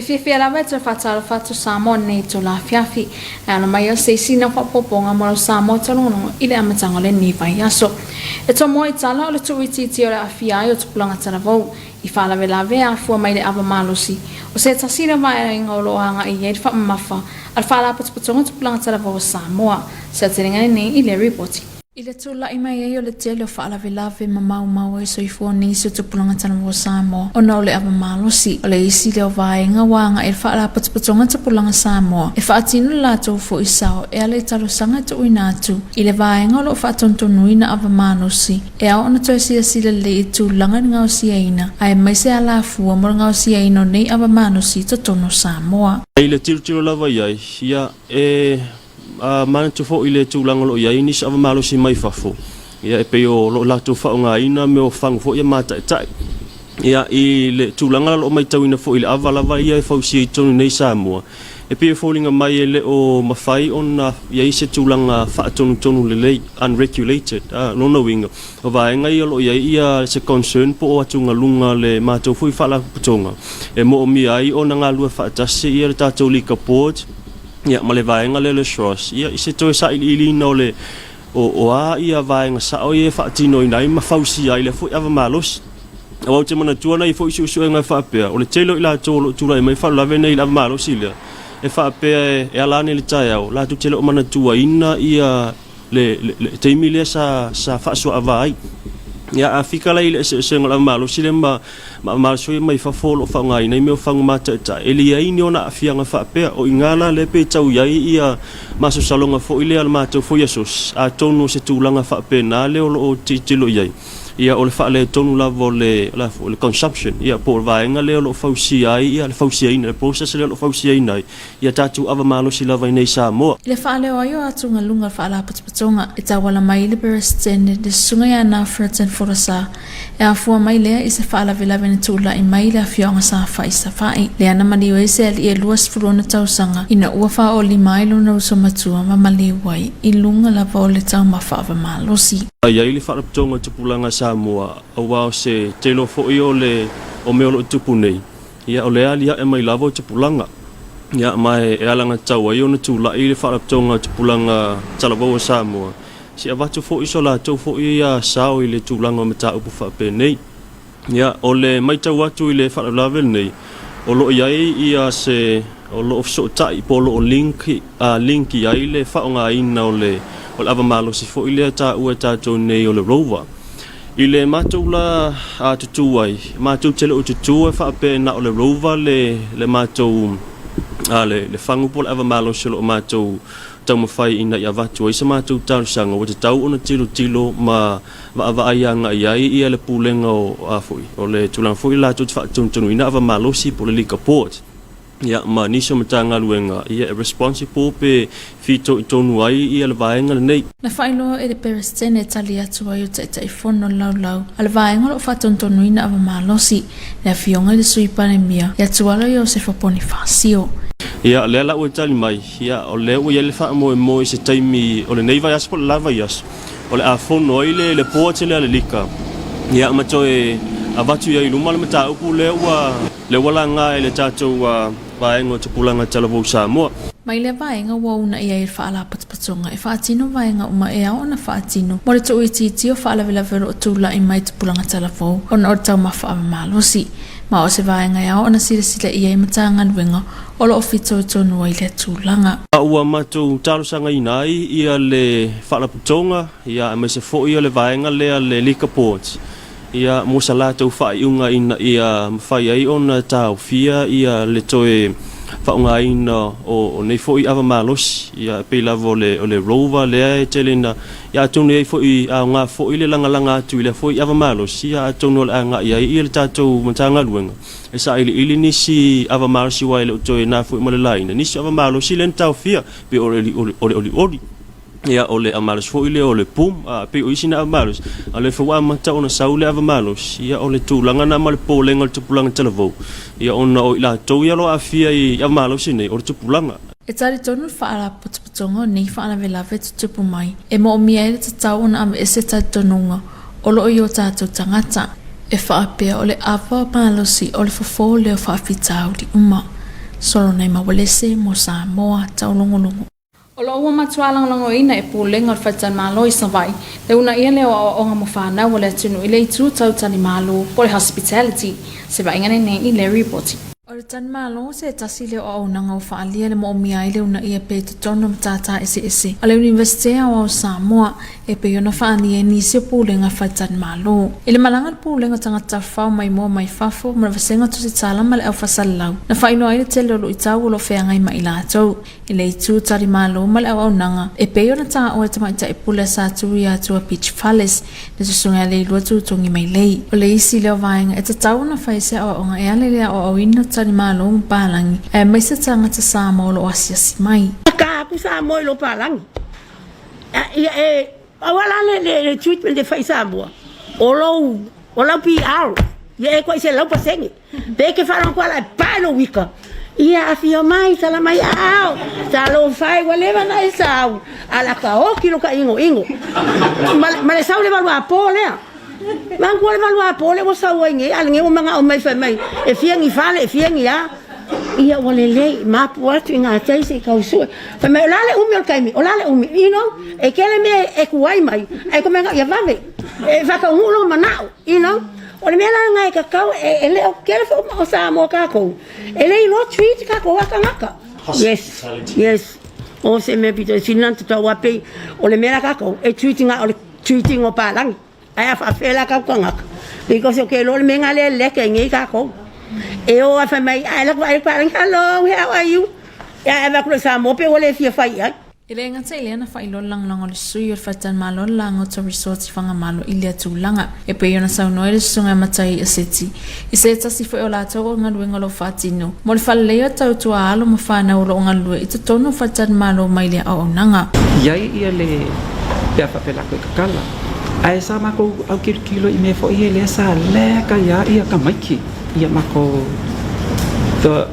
fiafia lava e toe faatalofa atu Samoa i lenei itula afiafi. E ala mai ai se isi na faaopoopoga mo lau Samoa taulogonogo i le amataga o lenei vaiaso. E tomoa i tala o le tuuitiitia o le aafia ai o tupulaga talavou i faalavelave e afua mai i le ava malosi o se tasi lea vaeaiga o lo o agai i ai le faamamafa a le Faalapotopotoga o Tupulaga Talavou o Samoa. Se aotelega lenei i lea ripoti. I le tulai mai ai o le tele o faalavelave ma maumau ai soifua o nisi o tupulaga talavou o Samoa ona o le ava malosi, o le isi lea o vaega ua agai i le Faalapotopotoga Tupulaga Samoa e faatino le latou foi sao e ala i talosaga e tuuina atu i le vaega o lo o faatonutonuina ava malosi E ao ona toe silasila lelei i tulaga i le gaosiaina, aemaise alafua mo le gaosiaina o nei ava malosi i totonu o Samoa. I le tilotilo lava i ai, ia, e manatu foi i le tulaga o lo o i ai nisi ava malosi mai fafo, ia, e pei o lo o latou faaaogaina mea o fagu foi ia mataitai. Ia, i le tulaga la o lo o matauina foi i le ava lava ia e fausia i totonu nei i Samoa, E pei e foliga mai e le o mafai ona i ai se tulaga faatonutonu lelei, unregulated. O lona uiga, o vaega ia o lo o i ai ia se concern po o atugaluga a le matou foi Faalapotopotoga e moomia ai ona galulue faatasi ia le tatou Liquor Board ia ma le vaega lea o le SROS ia i se toe sailiiliina o le o a ia vaega sao ia e faatinoina ai ma fausia ai lea foi ava malosi. Aua ou te manatua nai foi suesuega e faapea, o le tele o i latou o lo o tulai mai faalavelave nei i le ava malosi lea, e faapea e ala ane i le taeao, latou te le o manatuaina ia le, le, le taimi lea sa, sa faasoaava ai. Ia, a fika la i le eseesega o le ava malosi lea ma, ma ava malosi foi mai fafo o lo o faaaogaina i mea o fagu mataitai, e leai ni ona aafiaga faapea. O i ina la lea pei tau i ai ia masalosaloga foi lea a le matou foi asosi, atonu o se tulaga faapena lea o lo o tilotilo i ai. Ia, o le faaletonu lava o le, o le a foi, o le consumption, ia, po o le vaega lea o lo o fausia ai ia le fausiaina, le process lea o lo o fausiaina ai ia tatou ava malosi lava i inei i Samoa. I le faaleo ai o atugaluga o le Faalapotopotoga e tauala mai i le Peresetene le Susuga ia Nafferton Folasa, e afua mai lea i se faalavelave na tulai mai i le afioaga Safa'i Safa'i, lea na maliu ai se alii e 26 tausaga ina ua faaolima ai lona uso matua ma maliu ai i luga lava o le taumafa ava malosi. A i ai le Faalapotopotoga o Tupulaga Samoa, aua o se telo foi o le o mea o lo o tupu nei, ia o le aliae mai lava o tupulaga. Ia ma e alagatatau ai ona tulai le Faalapotopotoga o Tupulaga Talavou o Samoa, se i avatu foi so latou foi sao i le tulaga o mataupu faapenei. Ia, o le matau atu i le faalavelave lenei, o lo o i ai ia se, o lo o fesootai po o lo o link, link i ai le faaaogaina o le, o le ava malosi foi lea e taua e tatou nei o le rover. I le matou la tutū ai, matou te le o tutū e faapea na o le rover le, le matou, le, le fagu po o le ava malosi o lo o matou taumafai ina ia avatu ai se matou talosaga ua tatau ona tilotilo ma vaavaai agai i ai ia le pulega o a foi o le tulaga foi latou te faatonutonuina ava malosi po o le Liquor Board ia ma nisi o Matagaluega ia e responsible pe fitoitonu ai ia le vaega lenei. Na faailoa e le Peresetene e tali atu ai o Taitaifono le laulau a le vaega o lo o faatonutonuina ava malosi, le Afioga i le Sui Palemia ia Tuala Iosefa Ponifasio. Ia, lea la ua tali mai, ia, o lea ua i ai le faamoemoe i se taimi o lenei vaiaso po o le la vaiaso, o le a fono ai le board lea a le Lika, ia, ma toe avatu i ai i luma le mataupu lea ua, lea ua laga e le tatou vaega o Tupulaga Talavou Samoa. Mai lea vaega ua uunai ai le Faalapotopotoga e faatino vaega uma e ao ona faatino mo le tuuitiiti o faalavelave o lo o tulai mai tupulaga talavou ona o le taumafa ava malosi. Ma o se vaega e ao ona silasila i ai Matagaluega o lo o fitoitonu ai lea tulaga. A ua matou talosagaina ai ia le Faalapotopotoga ia aemaise foi o le vaega lea le Liquor Board ia mo sa latou faaiuga ina ia mafai ai ona taofia ia le toe faaaogaina o nei foi ava malosi, ia e pei lava o le o le rover lea e tele ina, ia atonu e i ai foi aoga foi le lagalaga atu i lea foi ava malosi, ia atonu o le a agai ai ia le tatou Matagaluega e sailiili nisi ava malosi aua e le o toe na foi ma le laina nisi ava malosi lea na taofia pei o le olioli. Ia, o le malosi foi lea o le boom, a, pei o isi na ava malosi, a o lea foi ua amata ona sau le ava malosi, ia, o le tulaga lena ma le popolega o le tupulaga talavou, ia, ona o i latou ia o lo o aafia i ava malosi nei, o le tupulaga. E talitonu le Faalapotopotoga o nei faalavelave tutupu mai e moomia ai le tatau ona aveese talitonuga o lo o i o tatou tagata, e faapea o le ava malosi o le fofo lea o faafitauli uma. Solonaimaua mo Samoa Taulogologo. O lo o ua matua lagolagoina e Pulega o le Faletalimalo i Savaii le uunaia lea o aoaoga mo fanau a le atunuu i le itu tau talimalo po o le hospitality, se vaaiga lenei i le ripoti. O le talimalo se tasi lea o auaunaga ua faaalia le moomia ai le uunaia pea i totonu o matata eseese a le Iunivesite Aoao o Samoa e pei ona faaalia e nisi o Pulega Faletalimalo. I le malaga a le Pulega o Tagata Tafafao Maimoa mai Fafo ma le Vasega Tusitala ma le Aufaasalalau na faailoa ai le tele o luitau o lo o feagai ma i latou i le itu talimalo ma le auaunaga e pei ona taua e tamaitai pule a Sa Tui Atua Beach Palace le susuga ia Leilua Tutogi Mailei. O le isi lea o vaega e tatau ona fai se aoaoga e ala i le aoaoina o talimalo ma palagi aemaise tagata Samoa o lo o asiasi mai. Ka aku Samoa i lo palagi. Ia e pau lava la le treatment e fai i Samoa, o lou o lau PR, ia e koai 100%. Pe ke faalogo atu ala e pae lou ika, ia afio mai, tala mai aao, talofa e ua leva ona e sau, ala ka oki lo ka igoigo. Ma le sau le valuapo lea. Manatua le valuapo lea ua sau ai nei, a lenei ua manao mai fai mai, e fia ni fale, e fia ni a. Ia ua lelei, mapu atu i gatai se i tau sue. Fai mai, o le a le umi o le taimi, o le a le umi, you know, e tele mea e tuai mai, ae tou manao ia vave, e faataunuu lou manao, you know. O le mea la lena e tatau, e le o tele foi o Samoa tatou, e le iloa treat tatou a tagata. Yes, yes. O se mea pito e sili ona tatau a pei o le mea la tatou, e treat na o le treating o palagi. Ae a faafefea la tatou tagata? Because ou te iloa o le mea lena lea e leke ai nei tatou. E o lava fai mai, a e alu atu vaai i le palagi, hello, how are you? Ae avatu loa i Samoa pei ua le fia fai i ai. E le gata i lea na faailoa le lagolago a le sui o le Faletalimalo le Lagota Resort i Fagamalo i lea tulaga. E pei ona saunoa ai le susuga ia Matai Aseti i se tasi foi o latou o galuega o lo o faatino mo le faaleleia o tautua alo ma fanau o lo o galulue i totonu o Faletalimalo mai lea auaunaga. I ai ia le pe a faapea lakou e kakala. Ae sa makou aukilokilo i mea foi ia lea sa lack ai a ia tamaiti ia makou the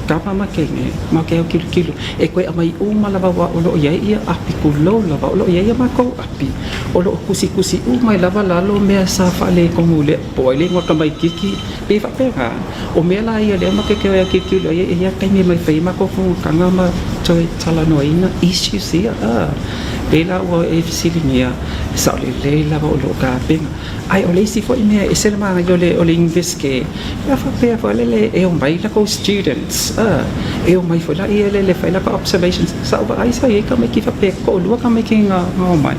kapa ma kene ma ke aukilokilo e koe aumai uma lava aua o lo o i ai ia api kulou lava o lo o i ai ia makou api o lo o kusikusi uma ai lava lalo mea sa faaletonu lea po o ai le igoa tamaititi pei faapena o mea la ia lea matou te o e aukilokilo ai e i ai taimi e mai fai ai matou fonotaga ma toe talanoaina issues ia a pei la ua e fesiligia e sao lelei lava o lo o tapena. Ae o le isi foi mea e ese le manaia o le o le University pe a faapea foi lele e omai latou students a e omai foi laia lele e fai latou observations sa ou vaai sa i ai tamaiti faapea e toalua tamaiti na omai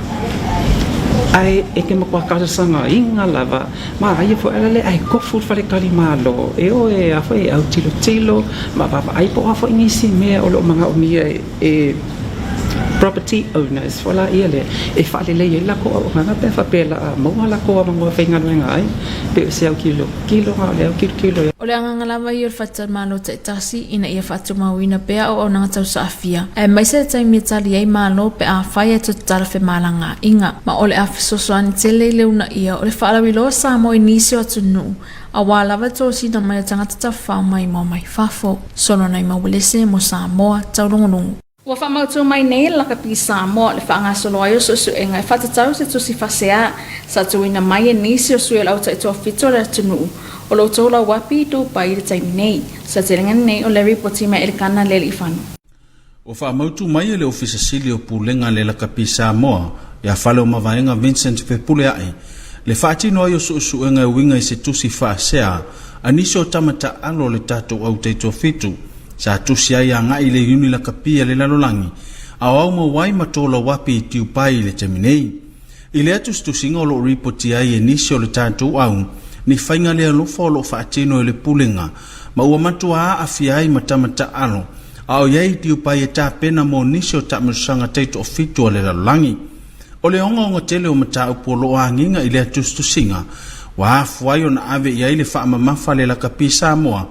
ae e te matua talosagaina lava manaia foi a lele ae tofu le faletalimalo e o e a foi e autilotilo ma vaavaai po o a foi nisi mea o lo o manaomia e property owners foi laia lea e faalelei ai le latou auaunaga pe a faapea o le a maua latou avanoa e faigaluega ai pei o se autilotilo na o le autilotilo. O le agaga lava ia o le Faletalmalo taitasi ina ia faatumauina pea auaunaga tausaafia, aemaise le taimi e tali ai Malo pe afai e toe tatala femalagaaiga, ma o le a fesoasoani tele i le uunaia o le faalauiloa Samoa i nisi o atunuu aua lava le tosina mai o tagata tafafao maimoa mai fafo. Solonaimaua-Lese mo Samoa Taulogologo. Ua faamautu mai nei le Lakapi Samoa le faagasolo ai o suesuega e faatatau se tusi faasea sa tuuina mai e nisi o sui o le au taitoafitu o le atunuu o lo o tolauapi i Dubai i le taimi nei. Sa telega nei o Larry Potima Elikana Lealiifano. Ua faamautu mai e le Ofisa Sili o Pulega le Lakapi Samoa ia Faleomavaega Vincent Fepuleai le faatino ai o suesuega e uiga i se tusi faasea a nisi o tama taalo o le tatou au taitoafitu sa tusi ai agai i le iuni lakapi a le lalolagi a o au mau ai ma tolauapi i Tiupai i le taimi nei. I lea tusitusiga o lo o ripotia ai e nisi o le tatou au ni faiga le alofa o lo o faatino e le Pulega ma ua matua aafia ai ma tama taalo a o i ai i Tiupai e tapena mo nisi o taamilosaga taitoafitu a le lalolagi. O le ogaoga tele o mataupu o lo o agiga i lea tusitusiga ua afua ai ona ave i ai le faamamafa a le Lakapi Samoa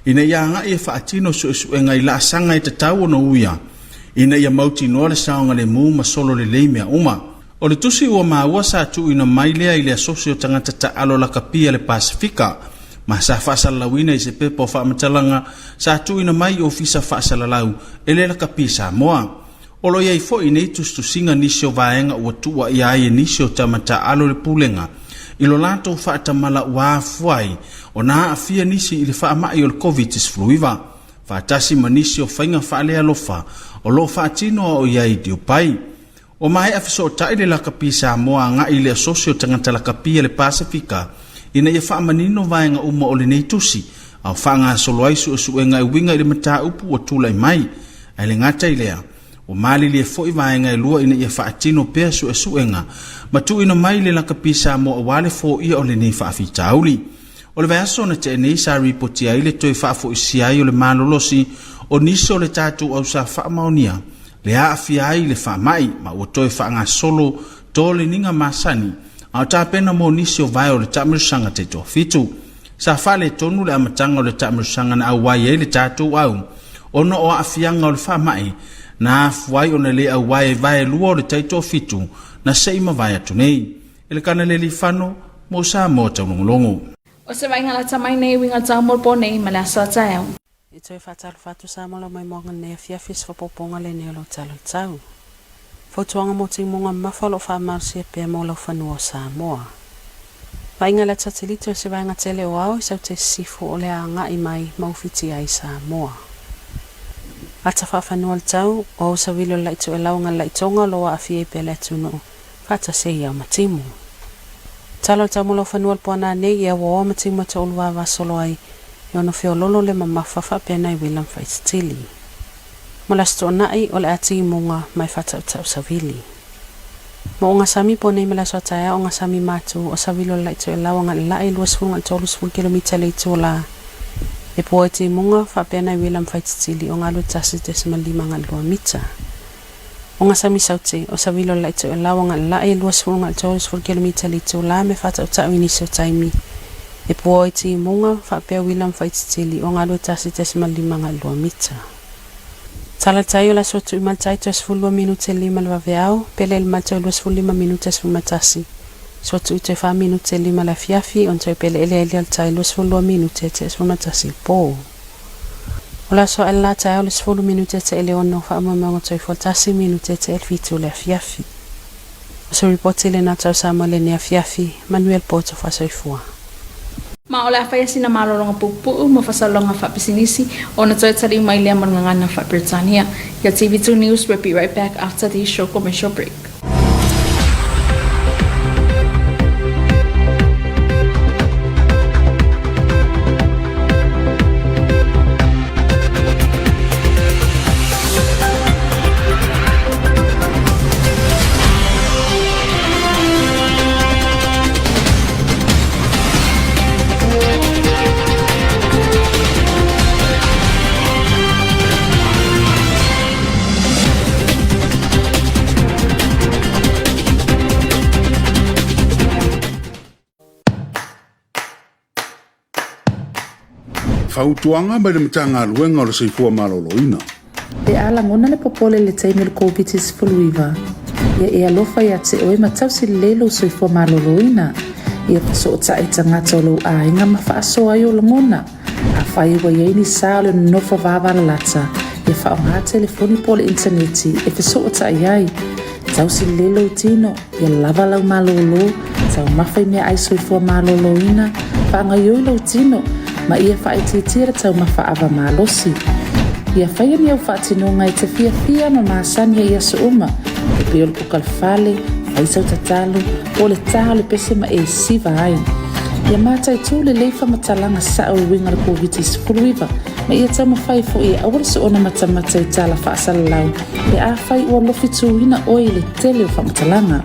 ina ia agai e faatino suesuega i laasaga e tatau ona uia ina ia mautinoa le saogalemu ma solo lelei mea uma. O le tusi ua maua sa tuuina mai lea i le Asosi o Tagata Taalo Lakapi a le Pasefika ma sa faasalalauina i se pepa o faamatalaga sa tuuina mai i Ofisa Faasalalau e le Lakapi Samoa. O lo o i ai foi i nei tusitusiga nisi o vaega ua tuuaia ai e nisi o tama taaalo le Pulega i lo latou faatamala ua afua ai ona aafia nisi i le faamai o le Koviti-19. faatasi ma nisi o faiga faalealofa o lo o faatino a o i ai i Dubai. Ua maea fesootai le Lakapi Samoa agai i le Asosi o Tagata Lakapi a le Pasefika ina ia faamanino vaega uma o lenei tusi a o faagasolo ai suesuega e uiga i le mataupu ua tulai mai. Ae le gata i lea, ua malilie foi vaega e lua ina ia faatino pea suesuega ma tuuina mai i le Lakapi Samoa aua le foia o lenei faafitauli. O le vaiaso na tea nei sa ripotia ai le toe faafoisia ai o le malolosi o nisi o le tatou au sa faamaonia le aafia ai i le faamai ma ua toe faagasolo toleniga masani a o tapena mo nisi o vae o le taamilosaga taitoafitu. Sa faaletonu le amataga o le taamilosaga na auai ai le tatou au ona o aafiaga o le faamai na afua ai ona le auai ai vae lua o le taitoafitu na se i mavae atu nei. Elekana Lelifano mo Samoa Taulogologo. O se vaaiga lata mai nei uiga tau mo le po nei ma le aso a taeao. E toe faatalofa atu Samoa lau maimoaga lenei afiafi i se faaopoopoga lenei o lau tala o le tau. Fautuaga mo timuga mamafa o lo o faamalosia pea mo lau fanua o Samoa. Vaaiga le atsatelite o se vaega tele o ao i saute sisifo o le a agai mai ma ufiti ai Samoa. Ata faafanua le tau, o au savili o le laitoelau aga le laitoga o lo o aafia ai pea le atunuu faatasi ai ao ma timu. Tala o le tau mo lau fanua le poana nei i auaoa ma timu e toulu vavasolo ai e ono feololo le mamafa faapea nai uila ma faititili. Mo le Aso Toonai, o le a timuga ma e faatautau savili. Mo o gasami po nei ma le aso a taeao o gasami matu o savili o le lai toelau aga le lae 20 ga le 30 kilomita le itu o la e pua i timuga faapea nai uila ma faititili o galue 1.5 ga le 2 mita. O gasami saute, o savili o le lai toelau aga le lae 20 ga le 30 kilomita le itu o la me faatautau i nisi o taimi e pua i timuga faapea uila ma faititili o galue 1.5 ga le 2 mita. Talatai o le aso Tuimaltai toe 12 minute lima le vaveao, pele le mal toe 25 minute 11. Soa tui toe 4 minute lima le afiafi, ona toe peleele ai lea o le tai 22 minute tea 11 i le po. O le aso ae le la taeao le 10 minute tea le 6, faamoemoega toe 11 minute tea le 7 le afiafi. O se ripoti lena tau Samoa i lenei afiafi, manuia le po tofa soifua. Ma o le a faia sina malologa puupuu ma faasalasalauga faapisinisi ona toe taliu mai lea ma le gagana faa-Peretania. Ia TV2 News will be right back after this short commercial break. Fautuaga mai le Matagaluega o le Soifua Maloloina. Pe a lagona le popole i le taimi o le Koviti-19, ia e alofa ia te oe ma tausi lelei lou soifua maloloina. Ia fesootai i tagata o lou aiga ma faasoa ai ou lagona. Afai ua i ai ni sa o le nonofo vavalalata, ia faaaoga telefoni po o le initaneti e fesootai ai. Tausi lelei lou tino, ia lava lau malōlō, taumafa i meaai soifua malōlōina, faagaioi lou tino, ma ia faaitiitia le taumafa ava malosi. Ia faia ni au faatinoga e te fiafia ma masani ai i aso uma, e pei o le kuka le fale, fai sau tatalo, po o le tā o le pese ma e siva ai. Ia mataitū lelei faamatalaga sao e uiga le Koviti-19, ma ia taumafai foi e aua le soona matamata i tala faasalalau pe afai ua lofituina oe i le tele o faamatalaga.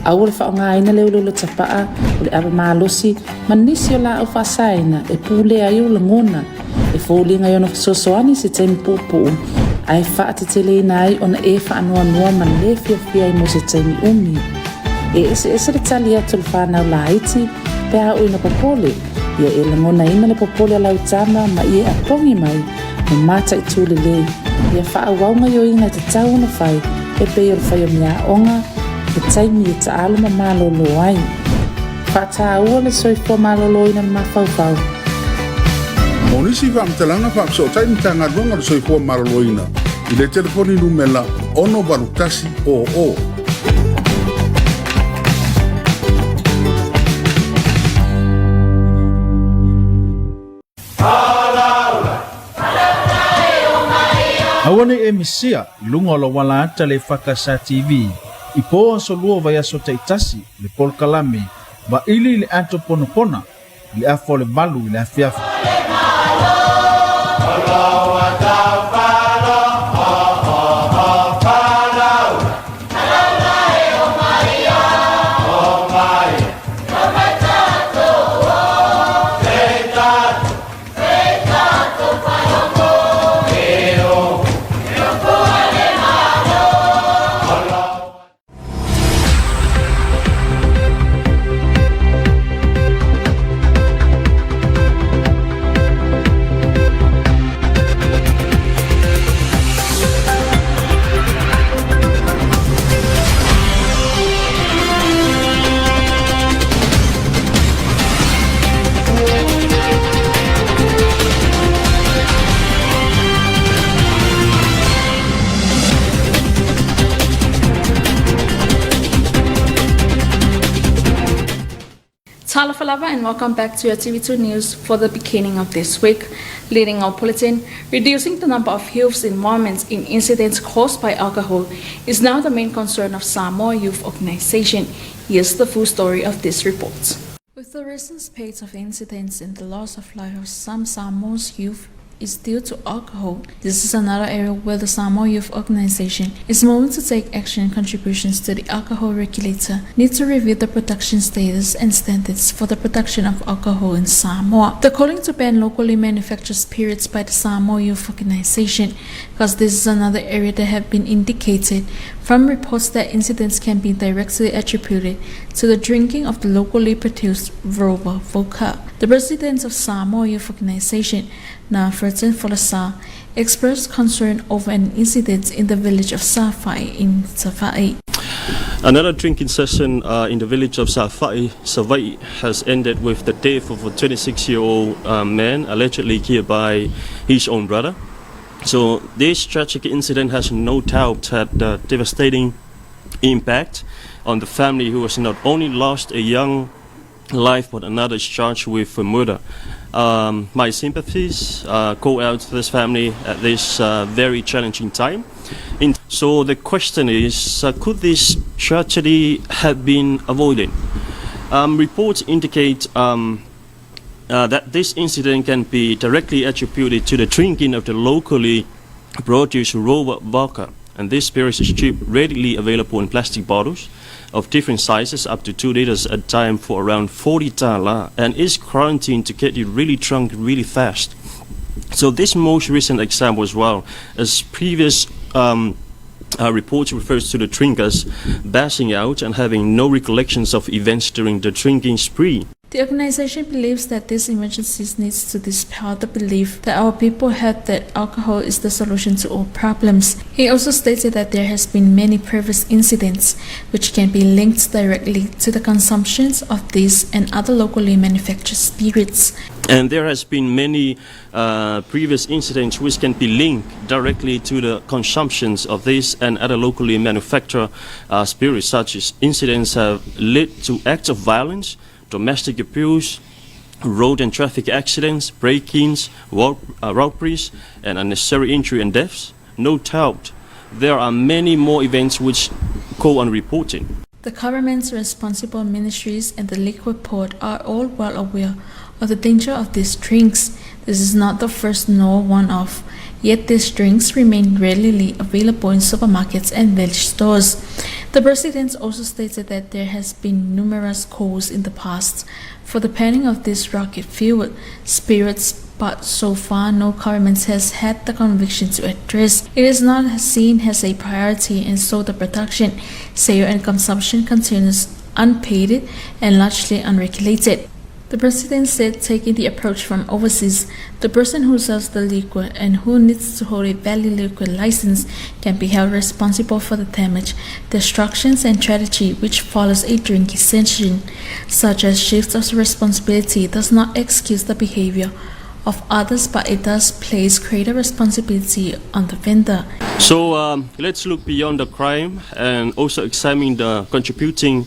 Aua le faaaogaina le uleule tapaa, o le ava malosi, ma nisi o laau faasaina e pulea ai ou lagona, e foliga i ona fesoasoani i se taimi puupuu, ae faateteleina ai ona e faanoanoa ma le fiafia ai mo se taimi umi. E eseese le tali atu a le fanau laiti pe a oo ina popole, ia e lagonaina le popole a lau tama ma ia e apogi mai ma mataitū lelei. Ia faaauau gaioiga e tatau ona fai e pei o le fai o meaaoga, he taimi e taalo ma malōlō ai. Faataua le soifua malōlōina o le mafaufau. Mo nisi faamatalaga faafesootai Matagaluega o le Soifua Maloloina i le telefoni numela 681 00. Aua ne i e misia i luga o lou ala ata le EFKS TV i po aso lua o vaiaso taitasi le polokalame Vaili i le Ato Ponapona i le afa o le 8 i le afiafi. Talofa and welcome back to your TV2 News for the beginning of this week. Leading our bulletin, reducing the number of youth's involvement in incidents caused by alcohol is now the main concern of Samoa Youth Organization. Here's the full story of this report. With the recent spate of incidents and the loss of life of some Samoa's youth is due to alcohol. This is another area where the Samoa Youth Organization is moving to take action contributions to the alcohol regulator need to review the production status and standards for the production of alcohol in Samoa. The calling to ban locally manufactured spirits by the Samoa Youth Organization, because this is another area that have been indicated from reports that incidents can be directly attributed to the drinking of the locally produced Rover vodka. The president of Samoa Youth Organization, Nafferton Folasa, expressed concern over an incident in the village of Safai in Safai. Another drinking session in the village of Safai, Savai, has ended with the death of a 26-year-old man allegedly killed by his own brother. So this tragic incident has no doubt had a devastating impact on the family who has not only lost a young life but another is charged with murder. My sympathies go out to this family at this very challenging time. So the question is, could this tragedy have been avoided? Reports indicate that this incident can be directly attributed to the drinking of the locally produced Rover vodka. And this spirit is cheap, readily available in plastic bottles of different sizes, up to 2 liters at a time for around 40 tala, and is quarantined to get you really drunk really fast. So this most recent example, as well as previous reports, refers to the drinkers bashing out and having no recollections of events during the drinking spree. The organization believes that this emergency needs to dispel the belief that our people have that alcohol is the solution to all problems. He also stated that there has been many previous incidents which can be linked directly to the consumptions of these and other locally manufactured spirits. And there has been many previous incidents which can be linked directly to the consumptions of this and other locally manufactured spirits, such as incidents have led to acts of violence, domestic abuse, road and traffic accidents, break-ins, robberies, and unnecessary injury and deaths. No doubt, there are many more events which go unreported. The government's responsible ministries and the liquor board are all well aware of the danger of these drinks. This is not the first nor one-off, yet these drinks remain readily available in supermarkets and village stores. The president also stated that there has been numerous calls in the past for the banning of these rocket-fueled spirits, but so far no government has had the conviction to address. It is not seen as a priority, and so the production, sale and consumption continues unpaid and largely unregulated. The president said taking the approach from overseas, the person who sells the liquor and who needs to hold a valid liquor license can be held responsible for the damage, destructions and tragedy which follows a drinking session. Such as shift of responsibility does not excuse the behavior of others, but it does place greater responsibility on the vendor. So let's look beyond the crime and also examine the contributing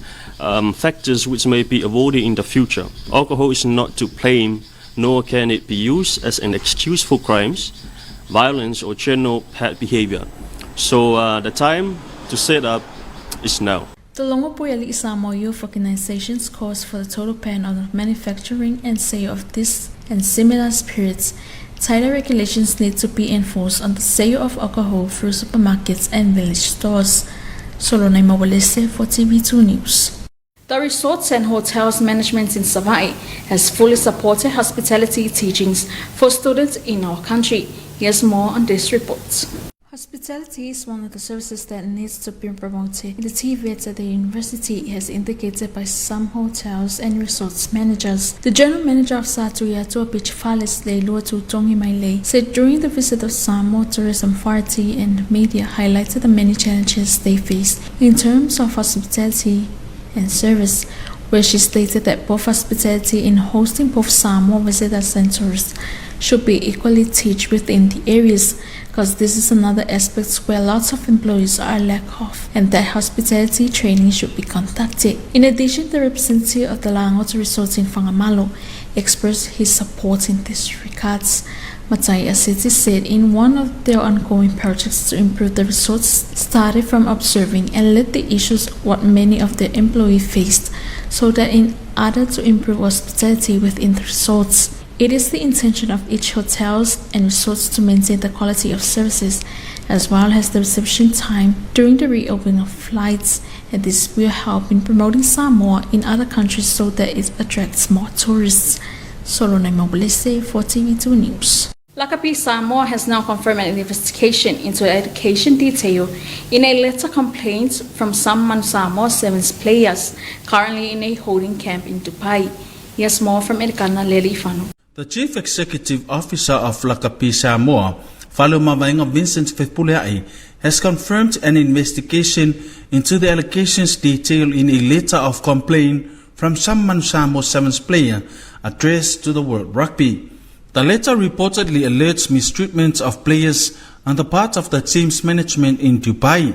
factors which may be avoided in the future. Alcohol is not to blame, nor can it be used as an excuse for crimes. Violence or general bad behavior. So the time to set up is now. The Lagoipuialii Samoa Youth Organization's calls for the total ban on the manufacturing and sale of this and similar spirits. Tighter regulations need to be enforced on the sale of alcohol through supermarkets and village stores. Solonai Mawalese for TV2 News. The Resorts and Hotels Management in Savaii has fully supported hospitality teachings for students in our country. Here's more on this report. Hospitality is one of the services that needs to be promoted. The TVET at the university has indicated by some hotels and resorts managers. The general manager of Satuiatua Beach Fales Leilua Tongi Maile said during the visit of Samoa Tourism Authority and media highlighted the many challenges they face in terms of hospitality and service, where she stated that both hospitality in hosting both Samoa visitors and tourists should be equally taught within the areas, because this is another aspect where lots of employees are lack of, and that hospitality training should be conducted. In addition, the representative of the Langot Resort in Fagamalo expressed his support in this regards. Matai Asiti said in one of their ongoing projects to improve the resorts started from observing and led the issues what many of their employees faced so that in order to improve hospitality within the resorts. It is the intention of each hotels and resorts to maintain the quality of services as well as the reception time during the reopening of flights, and this will help in promoting Samoa in other countries so that it attracts more tourists. Solonai Mobilise for TV2 News. Lakapi Samoa has now confirmed an investigation into education detail in a letter complaint from some Manu Samoa Sevens players currently in a holding camp in Dubai. Here's more from Elikana Lealiifano. The Chief Executive Officer of Lakapi Samoa, Faleomavaega Vincent Fepuleai, has confirmed an investigation into the allegations detailed in a letter of complaint from some Manu Samoa Sevens player addressed to the World Rugby. The letter reportedly alerts mistreatment of players on the part of the team's management in Dubai.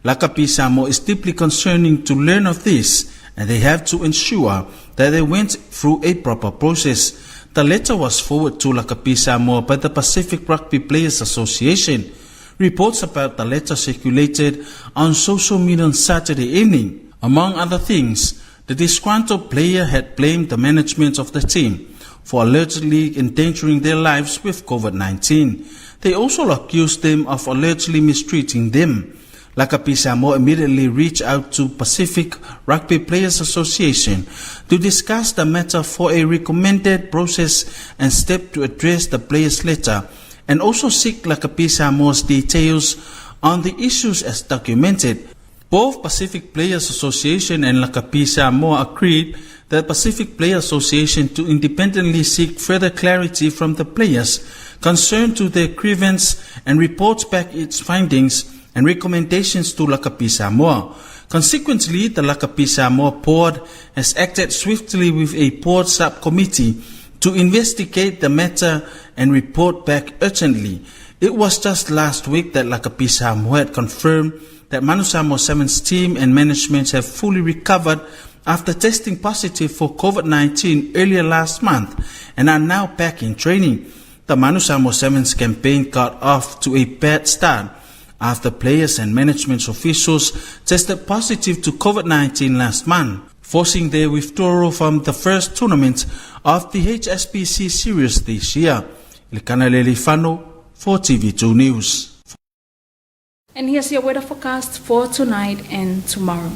Lakapi Samoa is deeply concerning to learn of this, and they have to ensure that they went through a proper process. The letter was forwarded to Lakapi Samoa by the Pacific Rugby Players Association. Reports about the letter circulated on social media on Saturday evening. Among other things, the disgruntled player had blamed the management of the team for allegedly endangering their lives with COVID-19. They also accused them of allegedly mistreating them. Lakapi Samoa immediately reached out to Pacific Rugby Players Association to discuss the matter for a recommended process and step to address the players' letter, and also seek Lakapi Samoa's details on the issues as documented. Both Pacific Players Association and Lakapi Samoa agreed that Pacific Players Association to independently seek further clarity from the players concerned to their grievance and report back its findings and recommendations to Lakapi Samoa. Consequently, the Lakapi Samoa Board has acted swiftly with a board subcommittee to investigate the matter and report back urgently. It was just last week that Lakapi Samoa had confirmed that Manu Samoa Sevens team and management have fully recovered after testing positive for COVID-19 earlier last month and are now back in training. The Manu Samoa Sevens campaign got off to a bad start after players and management officials tested positive to COVID-19 last month, forcing their withdrawal from the first tournament of the HSBC Series this year. Elikana Lealiifano for TV2 News. And here's your weather forecast for tonight and tomorrow.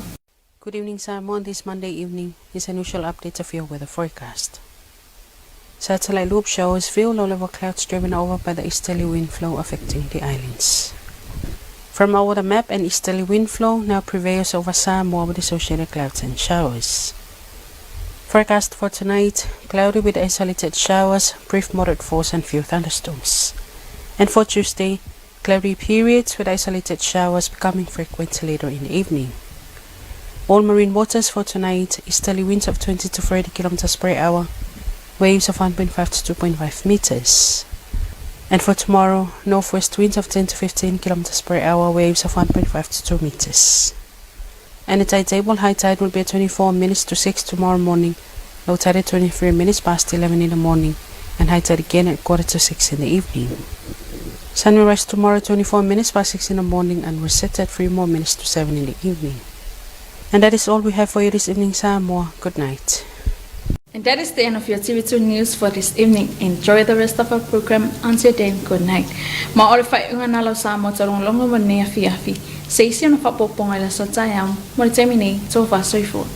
Good evening, Samoa. This Monday evening is an usual update of your weather forecast. Satellite loop shows few low-level clouds driven over by the easterly wind flow affecting the islands. From our weather map, an easterly wind flow now prevails over Samoa with associated clouds and showers. Forecast for tonight, cloudy with isolated showers, brief moderate force and few thunderstorms. And for Tuesday, cloudy periods with isolated showers becoming frequent later in the evening. All marine waters for tonight, easterly winds of 20 to 30 kilometers per hour, waves of 1.5 to 2.5 meters. And for tomorrow, northwest winds of 10 to 15 kilometers per hour, waves of 1.5 to 2 meters. And the tide table, high tide will be at 24 minutes to 6 tomorrow morning, low tide at 23 minutes past 11 in the morning, and high tide again at 5:45 in the evening. Sun will rise tomorrow at 24 minutes past 6 in the morning and will set at 3 more minutes to 7 in the evening. And that is all we have for you this evening, Samoa. Good night. And that is the end of your TV2 news for this evening. Enjoy the rest of our program. Until then, good night. Ma o le faaiuga na lau Samoa taulogologo mo lenei afiafi. Se isi ona faaopoopoga i le aso taeao. Mo le taimi nei, tofa soifua.